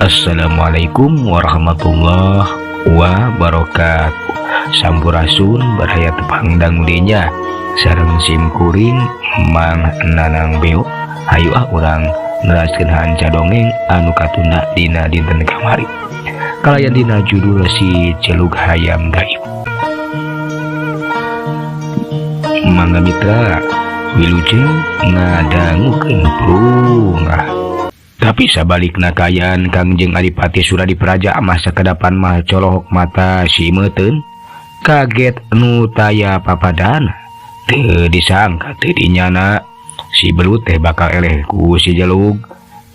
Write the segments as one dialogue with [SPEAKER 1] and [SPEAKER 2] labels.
[SPEAKER 1] Assalamualaikum warahmatullahi wabarakatuh. Sampurasun baraya tepang dangdenya sareng sim kuring Mang Nanang Beo. Hayu ah urang neraskeun hanca dongeng anu katunda dina dinten kamari. Kalayan dina judul Si Jelug Hayam Gaib. Mangga mitra wilujeng ngadangukeun prungah. Tapi sabalikna kaayaan Kangjeng Adipati Suradipraja mah sakedapan mah colohok mata si meuteun kaget nu taya papadana. Teu disangka teu dinyana si belut teh bakal eleh ku si Jelug.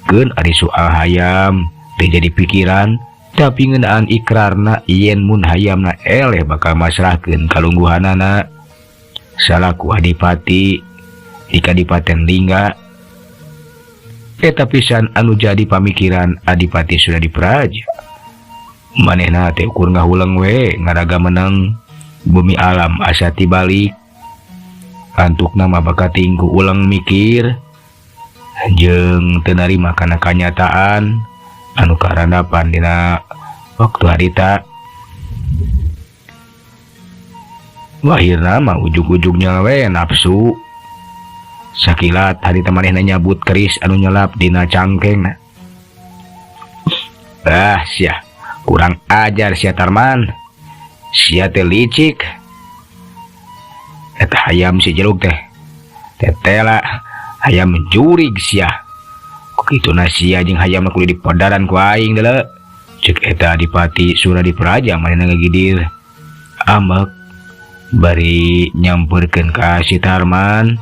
[SPEAKER 1] Keun ari soal hayam teu jadi pikiran, tapi ngeunaan ikrarna yen mun hayamna eleh bakal masrahkeun kalungguhanana. Salaku adipati di Kadipaten Lingga, eta pisan anu jadi pamikiran Adipati Suradipraja. Manehna teh ukur ngahuleng we ngaraga menang bumi alam asa tibalik. Antukna mah bakating ku ulang mikir jeung teu narima kana kanyataan anu karandapan dina waktu harita. Wahirna mah ujug-ujugnya we nafsu. Sakilat harita manehna nyabut keris anu nyelap dina cangkengna. Ah sia, kurang ajar sia Tarman. Sia teh licik. Eta hayam si Jelug teh. Tetela hayam jurig sia. Kituna sia jeung hayam kudu dipodaran ku aing deuleu. Ceuk eta Adipati Suradipraja manehna ngagidir. Amek bari nyamperkeun ka si Tarman,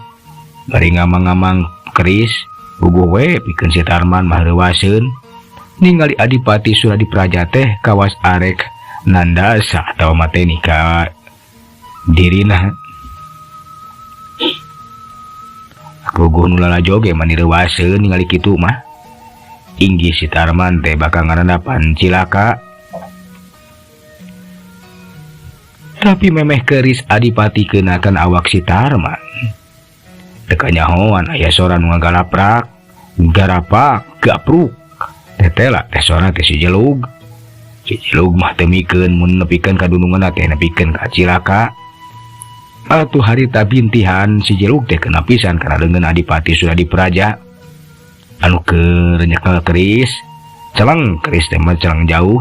[SPEAKER 1] bari ngamang-ngamang keris, puguh we pikeun si Tarman mah reuwaseun. Ningali Adipati Suradipraja teh kawas arek nandasa atawa mateni ka dirina. Puguh nu lalajo ge mani reuwaseun ningali kitu mah. Inggih si Tarman teh bakal ngarandapan cilaka. Tapi memeh keris Adipati keunakan awak si Tarman. Teu kanyahoan aya sora nu ngagalaprak, garapak, gapruk. Tetela teh sora teh si Jelug. Si Jelug mah teu mikeun mun nepikeun ka dununganna teh nepikeun ka cilaka. Atuh harita bintihan si Jelug teh kena pisan kana leungeun Adipati Suradipraja. Anu keur nyekel keris, celeng keris teh mah celeng jauh,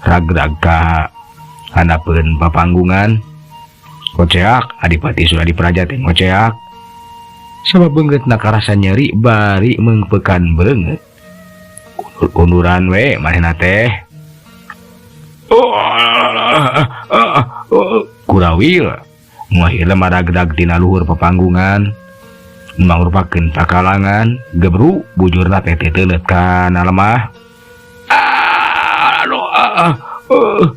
[SPEAKER 1] rag-rag ka handapeun papanggungan. Koceak Adipati Suradipraja teh ngoceak. Sabab beungeutna karasa nyeri bari meungpeukan beungeut. Undur-unduran we manehna teh. Kurawil nu akhirna maragdag tina luhur papanggungan. Mangrupakeun pakalangan gebru bujurna teh teu teuleut kana lemah. Aduh,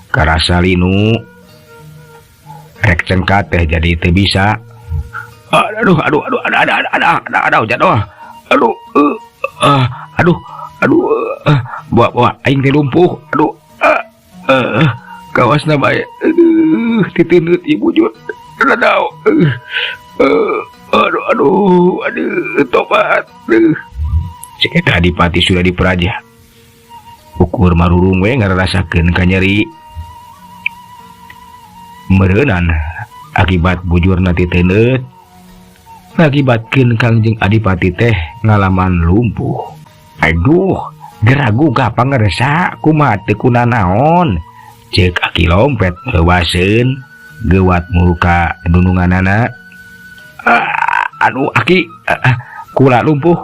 [SPEAKER 1] karasa linu rek cengkat teh jadi teu bisa. Aduh aduh aduh aduh aduh aduh aduh aduh jatuh. Aduh aduh aduh bawa aing teh lumpuh. Aduh kawasna bae titineut ieu bujur. Aduh aduh aduh aduh tobat. Cek eta Adipati Suradipraja. Ukur marurung we ngarasakeun kanyeri. Meureunan akibat bujurna titeneut ngakibatkeun Kangjeng Adipati teh ngalaman lumpuh. Aduh, geragu gah pangersa kumaha teu kunanaon. Ceuk Aki Lompet leuwaseun geuwat muka dununganana. Aduh Aki, kula lumpuh.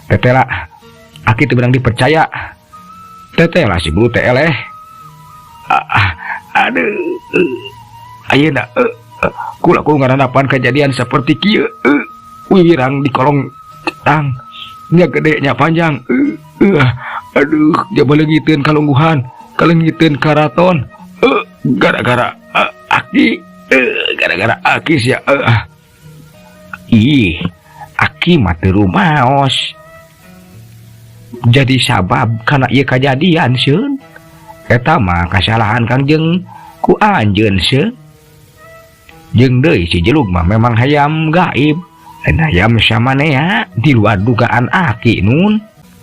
[SPEAKER 1] Tetela Aki teu beunang dipercaya. Tetela si bulu teh eleh. Aduh, ayeuna kula ku ngarandapan kejadian seperti kieu. Wirang di kolong tang nya gede nya panjang. Aduh, jaba leungiteun kalungguhan, kaleungiteun karaton. Gara-gara Aki, gara-gara Aki sia. Ih, Aki mah teu rumaos. Jadi sabab kana ieu kajadian sieun. Eta mah kasalahan Kangjeng ku anjeun sieun. Jeung deui si Jelug mah memang hayam gaib. Hayam samanea di luar dugaan aki nun.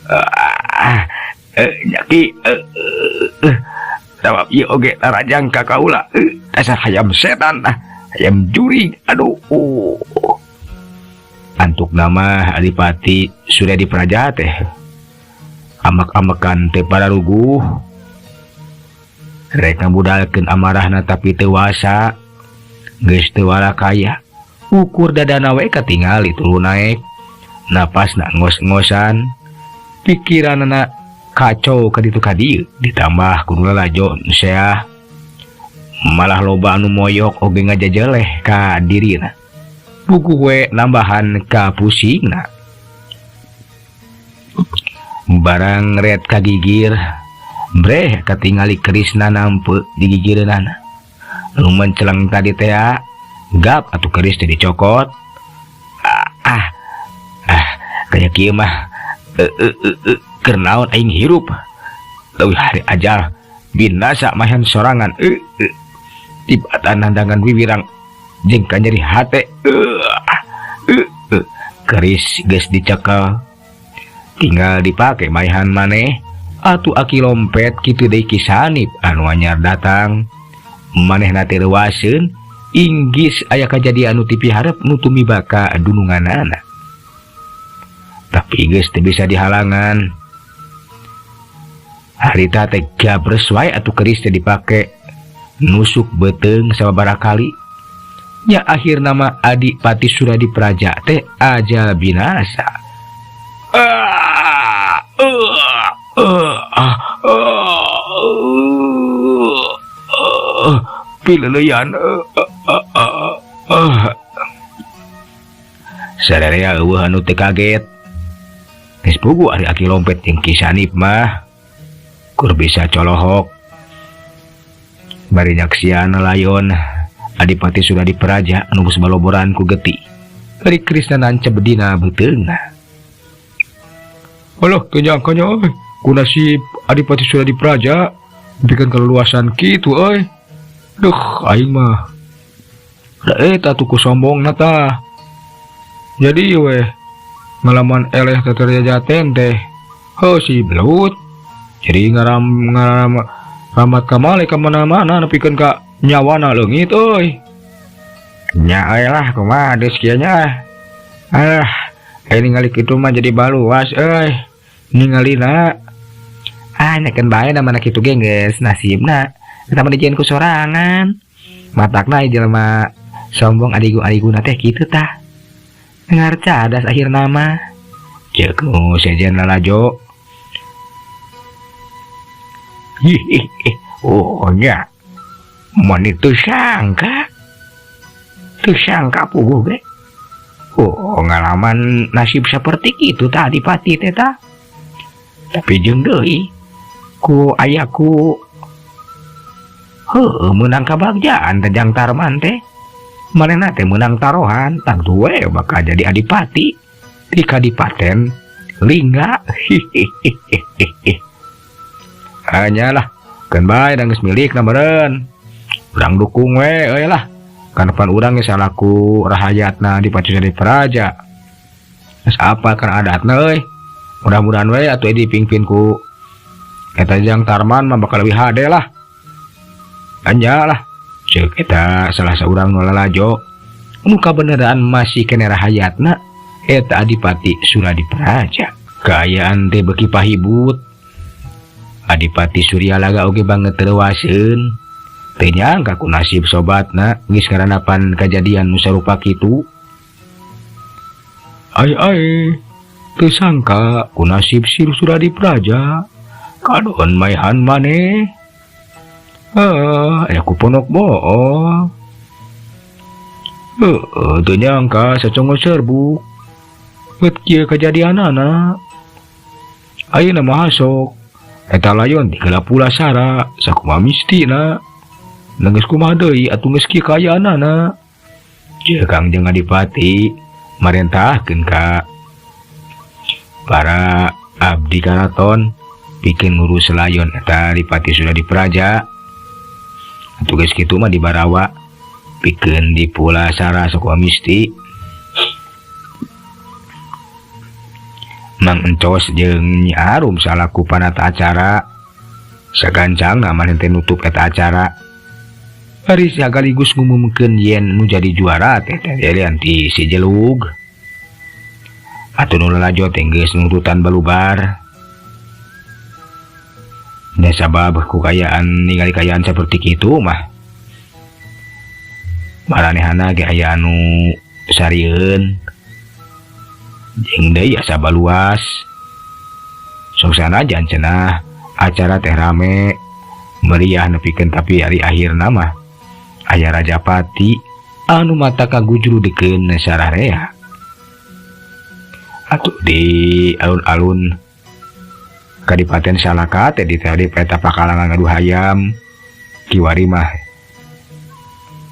[SPEAKER 1] Ah, ki sabab ieu oge tarajang ka kaula. Dasar hayam setan ah, hayam jurig. Aduh. Antuk nama Adipati Suryadipraja teh amak-amakan teh pararuguh. Rek ngabudalkeun amarahna tapi teu wasa. Geus teu kaya. Ukur dadana we katingali turun naek. Napasna ngos-ngosan. Pikiranana kacau ka ditu ka dieu ditambah ku nu lalajo nu seah. Malah loba anu moyok oge ngajajeleh ka dirina. Buku we nambahan ka pusingna. Barang red kagigir, breh katingali kerisna nampe di gigireunana. Nu menceleng tadi tea, gap atuh keris teh dicokot. Ah, ah, kaya kieu mah keur naon aing hirup. Leuwih hade ajal binasa mahan sorangan. Tibatan nandangan wiwirang jeung kanyeri hate. Keris geus dicekel. Tinggal dipake maehan maneh atuh aki lompet kitu deui Ki Sanip anu anyar datang. Manehna teh reuaseun inggis aya kajadian nu tipiharep nu tumiba ka dununganana. Tapi geus teu bisa dihalangan. Harita teh gabres wae atuh keris teh dipake nusuk beuteung sababaraha kali. Nya akhirna mah Adipati Suryadipraja teh ajal binasa. Ah, ah, ah, ah, pileleyan. Sararea eueuh anu teu kaget. Geus puguh ari aki lompet jeung Ki Sanip mah kur bisa colohok. Bari nyaksian layon Adipati Suryadipraja anu geus baloboran ku getih. Bari kerisna nancep dina beuteungna. Alah, teu nyangka nya euy, ku nasib Adipati Suryadipraja nepikeun kaleluasan kitu euy. Duh, aing mah. Da eta tuh ku sombongna tah. Jadi weh ngalaman eleh teh jaten teh. Heuh si belut. Jadi ngaram ngaram ramat kamale ka mana-mana nepikeun ka nyawana leungit euy. Nya euy lah kumaha geus kieu nya. Alah, aya ningali kitu mah jadi baluas euy. Ningalina. Ah, nyakeun bae da mana kitu ge geus nasibna. Eta mah dijieun ku sorangan. Matakna jelema sombong adigu-adiguna teh kitu tah. Dengar cadas akhirna mah. Ceuk nu sejen lalajo. Hihihi. Oh nya. Mun teu sangka. Teu sangka puguh ge. Oh, ngalaman nasib seperti itu tah Adipati teh tah. Tapi jeung deui ku ayaku heueuh meunang kabagjaan teh Jang Tarman teh. Manehna teh meunang tarohan tangtu we bakal jadi adipati di kadipaten Lingga. Hihihihi. Hanyalah keun bae da geus milikna meureun. Urang dukung we euy lah. Kan pan urang geus salaku rahayatna Adipati Suryadipraja. Geus apal kana adatna euy. Mudah-mudahan we atuh dipingpin ku eta Jang Tarman mah bakal leuwih hade lah. Anya lah. Ceuk eta salah saurang nu lalajo. Nu kabeneran masih keneh rahayatna eta Adipati Suryadipraja. Kaayaan teh beuki pahibut. Adipati Suryalaga oge banget reuaseun. Teu nyangka ku nasib sobatna geus ngarandapan kajadian nu sarupa kitu. Ai ai, teu sangka ku nasib si Suryadipraja kadon maehan maneh. Ah, aya ku ponok bool. Heueuh, teu nyangka sacongol serbuk. Bet kieu kajadianana. Ayeuna mah sok eta layon digeula pulasara sakumaha mistina. Da geus kumaha deui atuh geus kieu kaayaanana. Ceuk Kangjeng Adipati marentahkeun ka para abdi karaton pikeun ngurus layon eta Adipati Suryadipraja. Atuh geus kitu mah dibarawa pikeun di pulasara sakumaha misti. Mang Encos jeung Nyi Arum salaku panata acara sagancangna maneh teh nutup eta acara. Ari sagaligus ngumumkeun yen nu jadi juara teh teh ti si Jelug. Atuh nu lalajo teh geus nungtutan balubar. Da sabab ku kayaan ningali kayaan saperti kitu mah. Maranehana ge aya anu sarieun. Jeung deui asa baluas. Sok sanajan cenah acara teh rame meriah nepikeun tapi ari akhirna mah aya Rajapati anu mata kagujrudekeun sararea. Atuh di alun-alun Kadipaten Salaka teh di tadi peta pakalangan ngadu hayam kiwari mah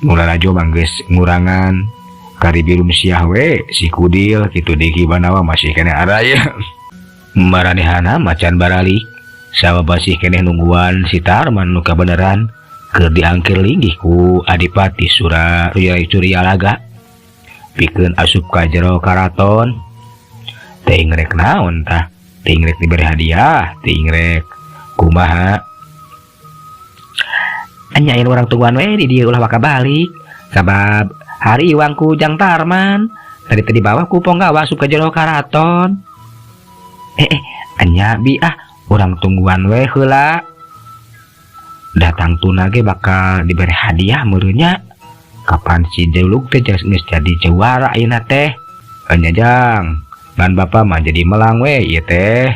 [SPEAKER 1] nu lalajo mah geus ngurangan. Kari birum siah we si Kudil kitu di Ki Banawa masih keneh araya. Maranehana macan baralik sabab masih keneh nungguan si Tarman nu kabeneran keur diangkir linggih ku Adipati Suryalaga pikeun asup ka jero karaton. Teuing rek naon tah, teuing rek diberi hadiah, teuing rek kumaha. Anya yen urang tungguan we di dieu ulah waka balik sabab hari iwangku Jang Tarman tadi tadi bawa ku ponggawa asup ka jero karaton. Anya bi ah urang tungguan we heula. Datang tuna ge bakal diberi hadiah meureunnya. Kapan si Jelug teh geus jadi juara ayeuna teh? Anya Jang, ban bapa mah jadi melang we ieu teh.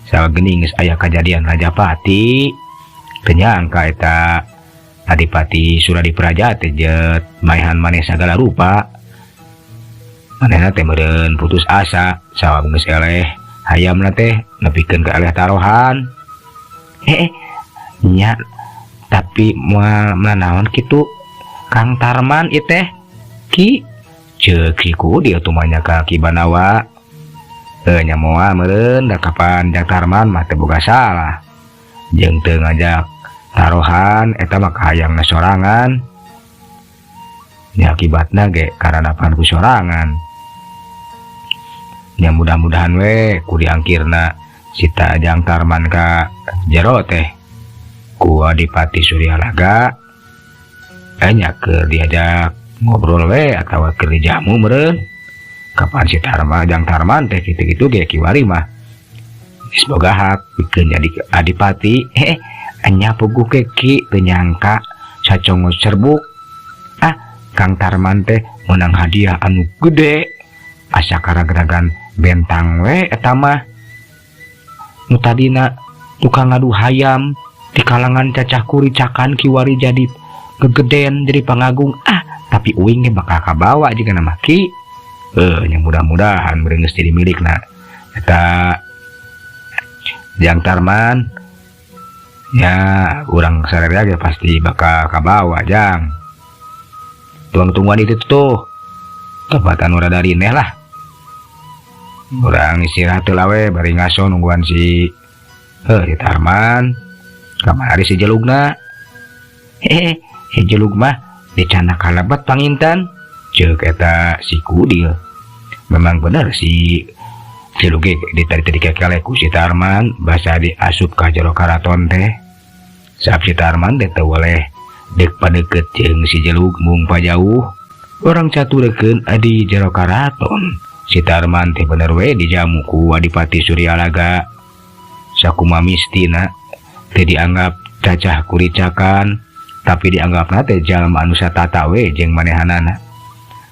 [SPEAKER 1] Sagening geus aya kajadian Rajapati. Teu nyangka eta Adipati Suradipraja teh jet maehan maneh sagala rupa. Manehna teh meureun putus asa sabab geus eleh hayamna teh nepikeun ka eleh tarohan. Nya tapi moal naon kitu Kang Tarman ieu teh Ki ceuk si Kudil tumanya ka Ki Banawa. Nya moal meureun da kapan Jang Tarman mah teu boga salah. Jeung teu ngajak tarohan eta mah kahayangna sorangan. Nya akibatna ge karanapan ku sorangan. Nya mudah-mudahan we ku diangkirna si Jang Tarman ka jero teh ku Adipati Suryalaga. Nya keur diajak ngobrol we atawa keur dijamu meureun. Kapan si Tarman Jang Tarman teh kitu-kitu ge kiwari mah geus boga hak pikeun jadi adipati. Anya puguh ke Ki teu nyangka sacongot serbuk. Ah, Kang Tarman teh menang hadiah anu gede. Asa karageragan bentang we eta mah. Nu tadina tukang ngadu hayam di kalangan cacah kuricakan kiwari jadi gegeden jadi pangagung. Ah, tapi uing ge bakal kabawa jiga nama Ki. Nya mudah-mudahan bereunggeus jadi milikna eta Jang Tarman. Ya, urang sararea ge pasti bakal kabawa Jang. Tuang-tungguan itu tuh tempatan ora dari neh lah. Urang istirahat heula we bari ngaso nungguan si Tarman. Kamari si Jelugna. Hehe, si Jelug mah dicana kalebet panginten. Ceuk eta si Kudil. Memang bener si Jelug ge ditadi-tadi kekele ku si Tarman basa diasup ka jero karaton teh. Sabab si Tarman teh teu weleh deuk padeukeut jeung si Jelug mung pajauh. Orang caturekeun di jero karaton. Si Tarman teh bener we dijamu ku Adipati Suryalaga. Sakumaha mistina teh dianggap cacah kuricakan, tapi dianggapna teh jalma anu satata we jeung manehanana.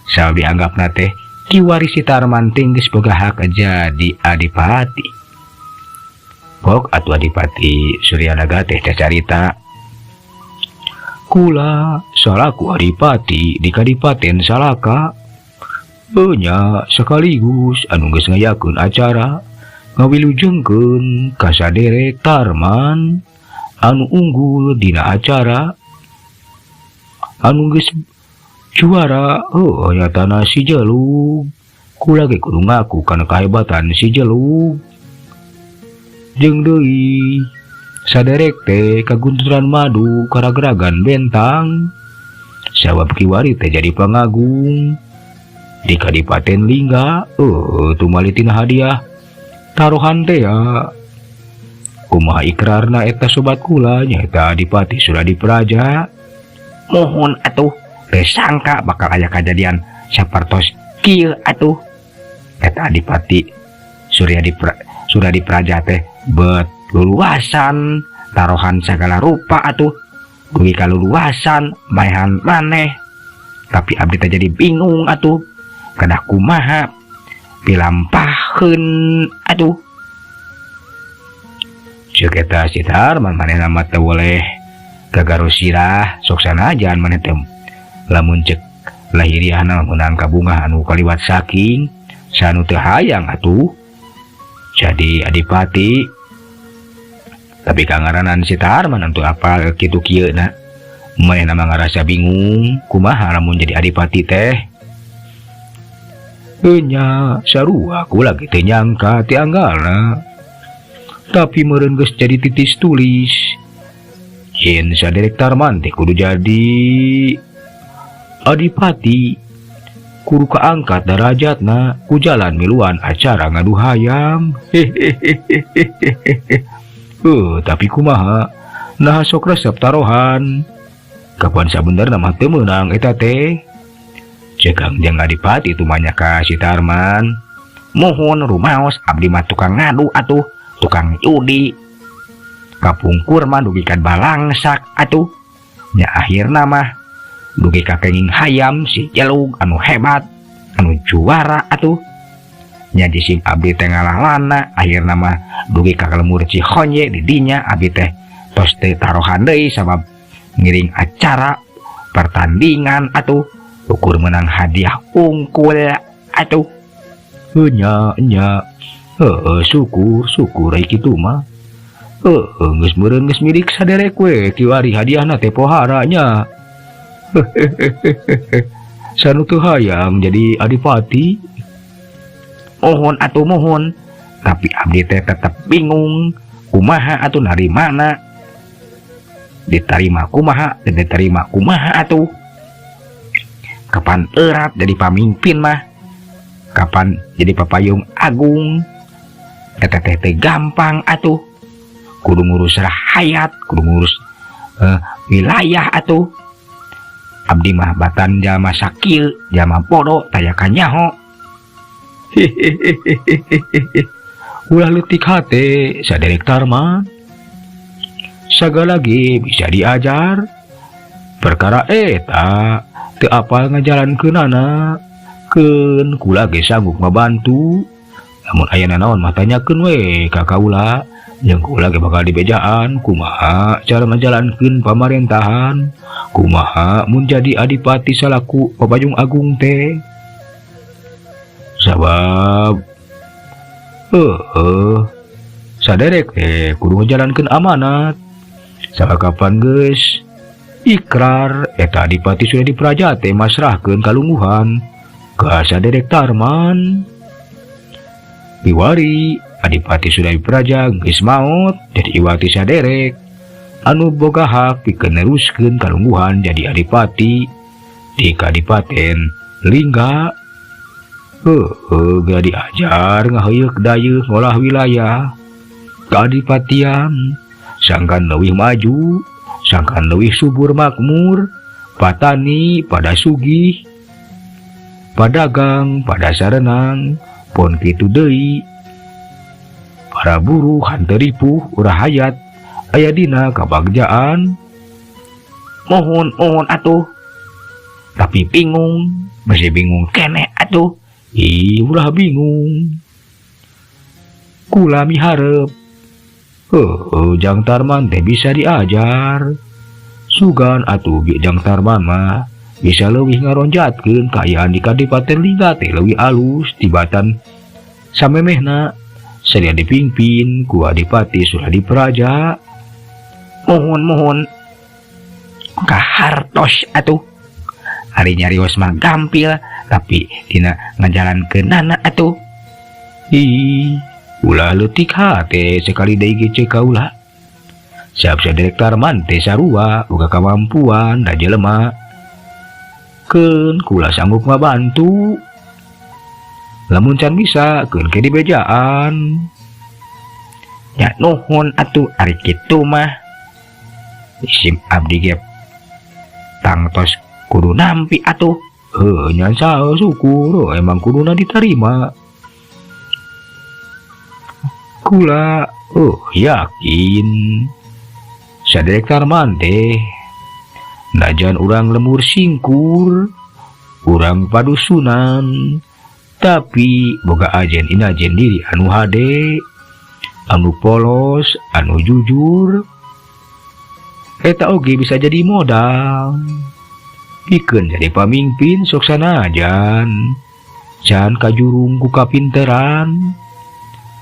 [SPEAKER 1] Sabab dianggapna teh kiwari si Tarman teh geus boga hak jadi adipati. Pok atuh Adipati Suryalaga teh cacarita. Kula salaku adipati di Kadipaten Salaka. Nya sekaligus anu geus ngayakeun acara ngawilujengkeun ka saderek Tarman anu unggul dina acara anu geus juara. Oh, nyatana si Jelug. Kula ge kudu ngaku kana kahebatan si Jelug. Jeung deui saderek teh kagunturan madu karageragan bentang. Sabab kiwari teh jadi pangagung di Kadipaten Lingga. Tumali tina hadiah Taruhan teh ya. Kumaha ikrarna eta sobat kula nyaeta Adipati Suradipraja. Mohon atuh teu sangka bakal aya kajadian sapertos kieu atuh. Eta Adipati Suradipraja teh bet luluasan taruhan segala rupa atuh. Dugi kaluluasan maehan maneh. Tapi abdi teh jadi bingung atuh. Kedah kumaha pilampaheun atuh. Ceuk eta si Tarman manehna mah teu boleh gagaro sirah sok sanajan maneh teh lamun cek lahiriahna meunang kabungah anu kaliwat saking sanu teu hayang atuh jadi adipati. Tapi kangaranan si Tarman anu apal kitu kieu na manehna mah ngarasa bingung kumaha lamun jadi adipati teh. Enya sarua kula ge teu nyangka ti anggalna. Tapi meureun geus jadi titis tulis. Yen saderek Tarman teh kudu jadi adipati, kudu kaangkat darajatna ku jalan miluan acara ngadu hayam. Hehehehehehe. Tapi kumaha? Nah sok resep tarohan. Kapan sabenerna mah teu meunang eta teh. Ceuk Kangjeng Adipati tumanya ka si Tarman. Mohon rumaos abdi mah tukang ngadu atuh, tukang judi. Kapungkur mah dugi ka balangsak atuh. Nya akhirna mah dugi ka kenging hayam si Jelug anu hebat, anu juara atuh. Nya jisim abdi teh ngalalana akhirna mah dugi ka lemur Cihonye di dinya abdi teh tos teu tarohan deui sabab ngiring acara pertandingan atuh ukur menang hadiah unggul atuh. Nya nya heueuh syukur syukur ai kitu mah. Heueuh geus meureun geus milik saderek we kiwari hadiahna teh pohara nya. Sanu teu hayang jadi adipati. Mohon atuh mohon, tapi abdi teh tetep bingung kumaha atuh narimana. Diterima kumaha dan diterima kumaha atuh. Kapan erat jadi pamimpin mah, kapan jadi papayung agung, eta teh teh gampang atuh. Kudu ngurus rahayat, kudu ngurus wilayah atuh. Abdi mah batan jalma sakil, jalma bodoh, taya kanyaho. Hehehehehehe. Ulah leutik hate saderek Tarman. Sagala ge bisa diajar. Perkara eta teu apal ngajalankeunana. Keun kula ge sanggup ngabantu. Lamun aya nanaon mah tanyakeun we ka kaula. Jeung kula ge bakal dibejaan kumaha cara ngajalankeun pamarentahan, kumaha mun jadi adipati salaku Papayung Agung teh. Sabab heueuh saderek teh kudu ngajalankeun amanat. Sabab kapan geus ikrar eta adipati Suradipraja teh masrahkeun kalungguhan ka saderek Tarman. Piwari Adipati Suradipraja geus maot jadi iwati saderek anu boga hak pikeun neruskeun kalungguhan jadi adipati di Kadipaten Lingga. Heueuh geura diajar ngaheuyeuk dayeuh ngolah wilayah keadipatian sangkan leuwih maju, sangkan leuwih subur makmur, patani pada sugih, padagang pada sarenang, pon kitu deui. Para buruh hanteu ripuh urah hayat aya dina kabagjaan. Mohon mohon atuh. Tapi bingung, masih bingung keneh atuh. Ih, ulah bingung. Kula miharep. Heueuh, Jang Tarman teh bisa diajar. Sugan atuh bi Jang Tarman mah bisa leuwih ngaronjatkeun kaayaan di Kadipaten Lingga teh leuwih alus tibatan samemehna sadia dipimpin ku Adipati Suradipraja. Mohon mohon kahartos atuh. Ari nyarios mah gampil tapi dina ngajalankeunana atuh. Ih, ulah leutik hate sekali deui ge ceuk kaula. Siap saderek Tarman teh sarua boga kamampuan da jelema. Keun kula sanggup ngabantu. Lamun can bisa keun ke dibejaan. Ya nuhun atuh ari kitu mah. Sim abdi ge tangtos kudu nampi atuh. Heuh nya syukur emang kuduna diterima. Kula yakin saderek Tarman teh najan urang lembur singkur, urang padusunan, tapi boga ajen inajen diri anu hade, anu polos, anu jujur. Eta oge bisa jadi modal. Pikeun jadi pamimpin sok sanajan can kajurung ku kapinteran,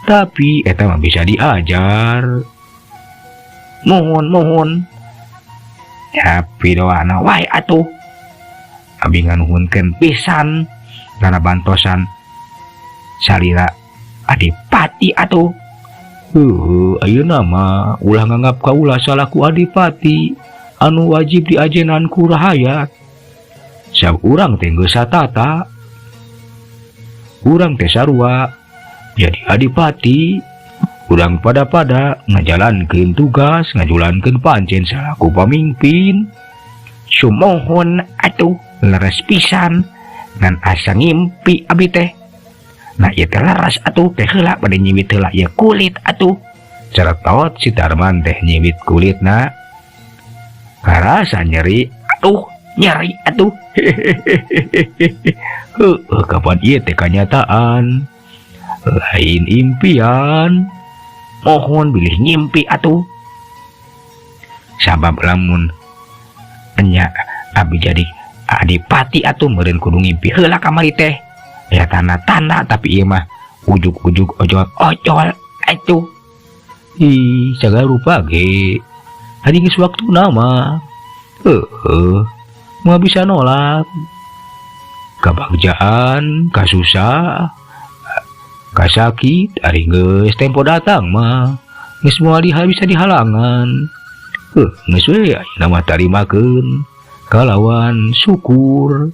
[SPEAKER 1] tapi eta mah bisa diajar. Mohon mohon. Tapi doana wae atuh. Abi nganuhunkeun pisan kana bantosan salira adipati atuh. Heuh, ayeuna mah ulah nganggap kaula salaku adipati anu wajib diajenan ku rahayat. Sabab urang teh geus satata. Urang teh sarua jadi adipati. Urang pada-pada ngajalankeun tugas, ngajulankeun pancen salaku pamimpin. Sumohon atuh leres pisan ngan asa ngimpi abi teh. Nah ieu teh leres atuh teh heula bade nyiwit heula ieu kulit atuh. Ceretot si Tarman teh nyiwit kulitna. Karasa nyeri atuh, nyeri atuh. Heueuh kapan ieu teh kanyataan? Lain impian. Mohon bilih ngimpi atuh. Sabab lamun enya abi jadi adipati atuh meureun kudu ngimpi heula kamari teh. Ya tanda-tanda tapi ieu mah ujug-ujug ojol-ojol atuh. Ih, sagala rupa ge. Ari geus waktuna mah. Heueuh, moal bisa nolak. Kabagjaan, kasusah, kasakit, ari geus tempo datang mah geus moal bisa dihalangan. Heuh, geus we ayeuna mah tarimakeun kalawan syukur,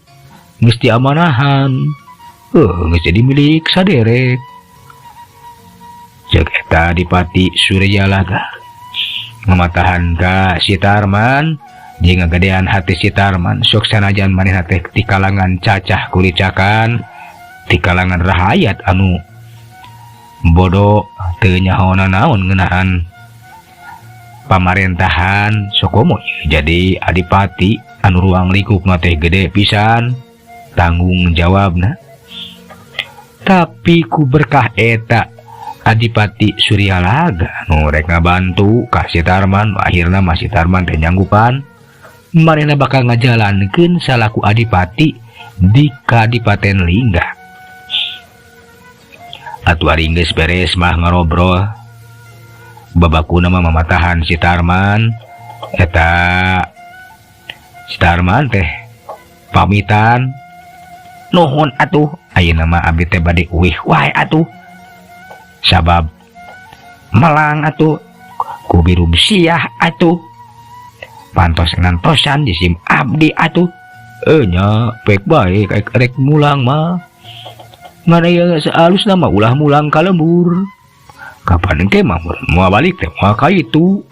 [SPEAKER 1] geus diamanahan. Heuh, geus jadi milik saderek. Ceuk eta Adipati Suryalaga ngamatahan ka si Tarman jeung ngagedean hati si Tarman. Sok sanajan manehna teh ti kalangan cacah kuricakan, ti kalangan rahayat anu bodoh teu nyaho naon ngeunaan pamarentahan, sokomo jadi adipati anu ruang lingkupna teh gede pisan tanggung jawabna. Tapi ku berkah eta Adipati Suryalaga nu rek ngabantu ka si Tarman, akhirna mah si Tarman teh nyanggupan manehna bakal ngajalankeun salaku adipati di Kadipaten Lingga. Atuh ari geus beres mah ngarobrol, babakuna mah mamatahan si Tarman. Eta si Tarman teh pamitan. Nuhun atuh, ayeuna mah abdi teh bade uih wae atuh, sabab melang atuh ku birum siah atuh, pantos ngantosan jisim abdi atuh. Nya pek bae rek mulang mah, ngan aya saalusna mah ulah mulang ka lembur. Kapan engke mah moal balik teh moal ka itu,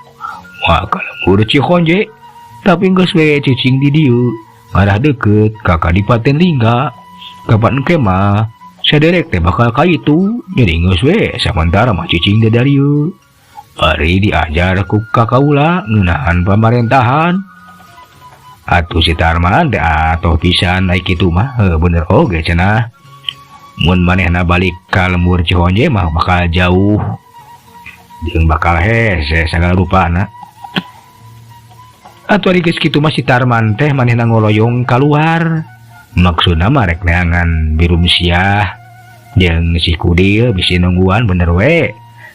[SPEAKER 1] moal ka lembur Cihonje, tapi geus we cicing di dieu ngarah deukeut ka Kadipaten Lingga. Kapan engke mah saderek teh bakal ka itu, jadi geus we samantara mah cicing di darieu. Ari diajar ku ka kaula ngeunaan pamarentahan. Atuh si Tarman teh atoh pisan ai kitu mah. Heuh, bener oge cenah, mun manehna balik ka lembur Cihonje mah bakal jauh jeung bakal hese sagala rupana. Atuh ari geus kitu mah si Tarman teh manehna ngoloyong kaluar, maksudna mah rek neangan birum siah jeung si Kudil bisi nungguan. Bener we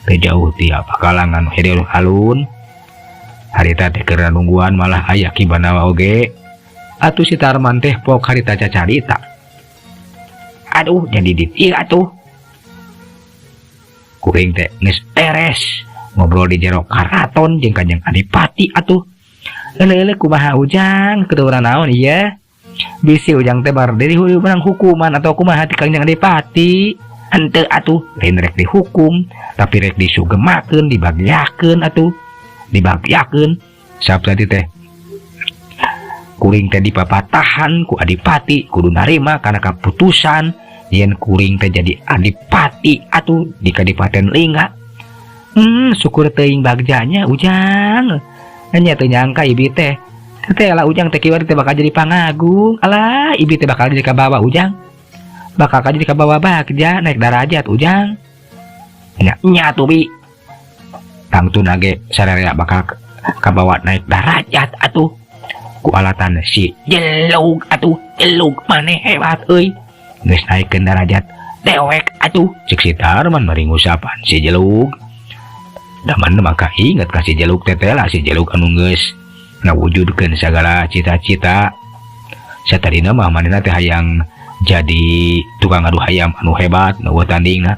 [SPEAKER 1] teu jauh ti pakalangan hede alun harita teh keur nungguan malah aya Ki Banawa oge. Atuh si Tarman teh pok harita cacarita. Aduh, jadi dit ieu atuh kuring teh geus beres ngobrol di jero karaton jeung Kanjeng Adipati atuh. Lele kumaha ujang keturunan naon ieu, bisi ujang teh bar diri menang hukuman atau kumaha ti Kanjeng Adipati. Henteu atuh, lain rek dihukum, tapi rek disugemakeun, dibagiakeun atuh, dibagiakeun. Sabab tadi teh kuring teh dipapatahan ku adipati kudu narima karena keputusan yen kuring teh jadi adipati atuh di Kadipaten Lingga. Syukur teuing bagjanya, Ujang. Nya teu nyangka ibi teh. Teh lah, Ujang teh kiwari teh bakal jadi pangagung. Alah, ibi teh bakal jadi kabawa, Ujang. Bakal jadi kabawa bagja naik darajat, Ujang. Nya nya tuh, Bi. Tangtuna ge sararea bakal kabawa naik darajat atuh. Ku alatan si Jelug atuh, Jelug maneh hebat euy. Geus naikkeun darajat dewek atuh, cek si Tarman bari ngusapan si Jelug. Daman maka inget ka si Jelug teh lah, si Jelug anu geus ngawujudkeun sagala cita-cita. Satadina mah manehna teh hayang jadi tukang adu hayam anu hebat nu tandingna.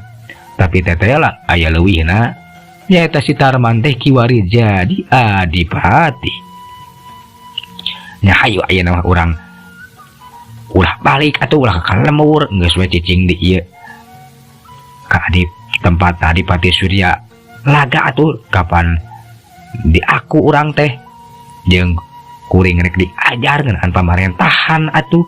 [SPEAKER 1] Tapi teteh lah aya leuwihna, nyaeta si Tarman teh kiwari jadi adipati. Nya hayu, ayeuna mah urang ulah balik atuh, ulah ka lembur, geus we cicing di ieu ka adi tempat Adipati Surya Laga atuh. Kapan di aku urang teh jeung kuring rek diajar ngeunaan pamarentahan atuh.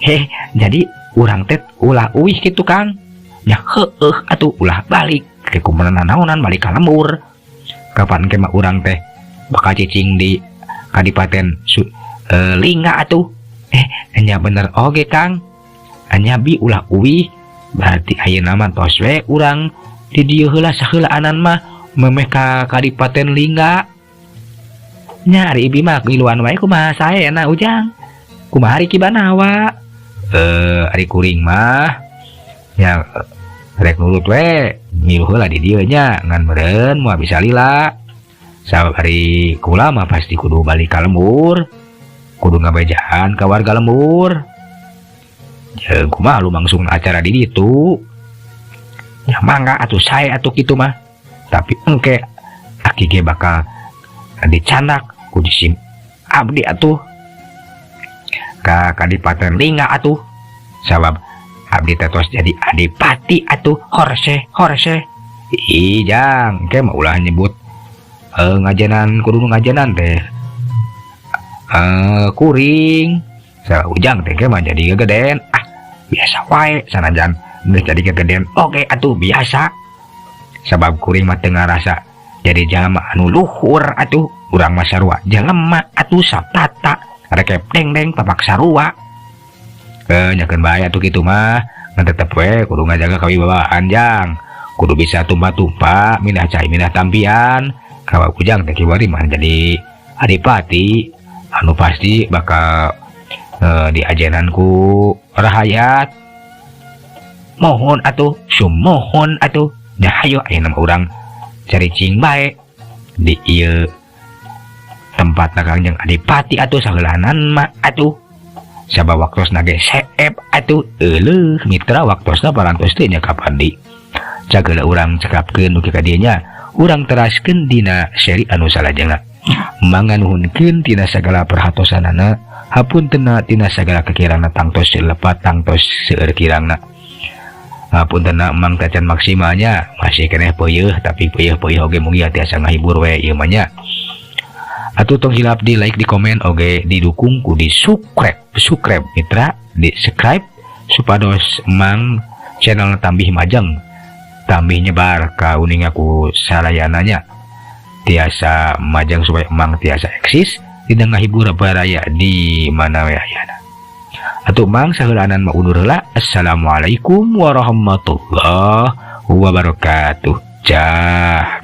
[SPEAKER 1] Heh, jadi urang teh ulah uih kitu, Kang. Nya heueuh atuh, ulah balik ke kumaha naonan balik ka lembur. Kapan ke mah urang teh bakal cicing di Kadipaten Lingga atuh. Nya bener oge, Kang. Nya Bi, ulah uih. Berarti ayeuna mah tos we urang di dieu heula saheulaanan mah memeh ka Kadipaten Lingga. Nya ari ibi mah ngiluan wae, kumaha saena, Ujang? Kumaha ari Ki Banawa? Ari kuring mah nya rek nurut we, ngilu heula di dieu nya, ngan meureun moal bisa lila. Sabab ari kula mah pasti kudu balik ka lembur, kudu ngabejaan ka warga lembur. Jeung kumaha lumangsung acara di ditu. Ya mangga atuh, sae atuh kitu mah. Tapi engke aki ge bakal dicandak ku sim abdi atuh ka Kadipaten Lingga atuh. Sabab abdi teh tos jadi adipati atuh, horse horse. Ih, Jang, engke mah ulah nyebut ngajenan, kudu ngajenan teh kuring. Sa Ujang teh mah jadi gegeden. Ah, biasa wae, sanajan geus jadi gegeden oke atuh biasa. Sabab kuring mah teu ngarasa jadi jalma anu luhur atuh. Urang mah sarua jelema atuh, satata rekep dengdeng papak sarua. Nyakeun bae atuh kitu mah, ngan tetep we kudu ngajaga kawibawaan, Jang. Kudu bisa tumpa-tumpa, minah cai minah tampian. Kawa Ujang teh kiwari mah jadi adipati anu pasti bakal diajenan ku rahayat. Mohon atuh, sumohon atuh. Nya hayu, ayeuna mah urang caricing bae di ieu tempat Kangjeng Adipati atuh saheulanan mah atuh. Sabab waktosna ge seep atuh. Euleuh mitra, waktosna parantos teh nya, kapan di cagela urang cekapkeun dugi ka dieu nya. Urang teraskeun dina seri anu salajengna. Manganuhunkeun tina sagala perhatosanana, hapuntenna tina sagala kekirangna, tangtos lepat, tangtos seueur kirangna. Hapuntenna emang tacan maksimalnya, masih keneh peuyeih, tapi peuyeih-peuyeih oge mugia tiasa ngahibur we ieu mah nya. Atuh tong hilap di like, di komen oge didukung ku di subscribe, subscribe mitra, di subscribe supados emang channel tambih majeng, tambih nyebar ka uninga ku salayananya, tiasa majeng supaya emang tiasa eksis tidak ngahibur baraya di mana we ayana. Atuh Mang saheulaanan mah undur heula. Assalamualaikum warahmatullahi wabarakatuh. Jah.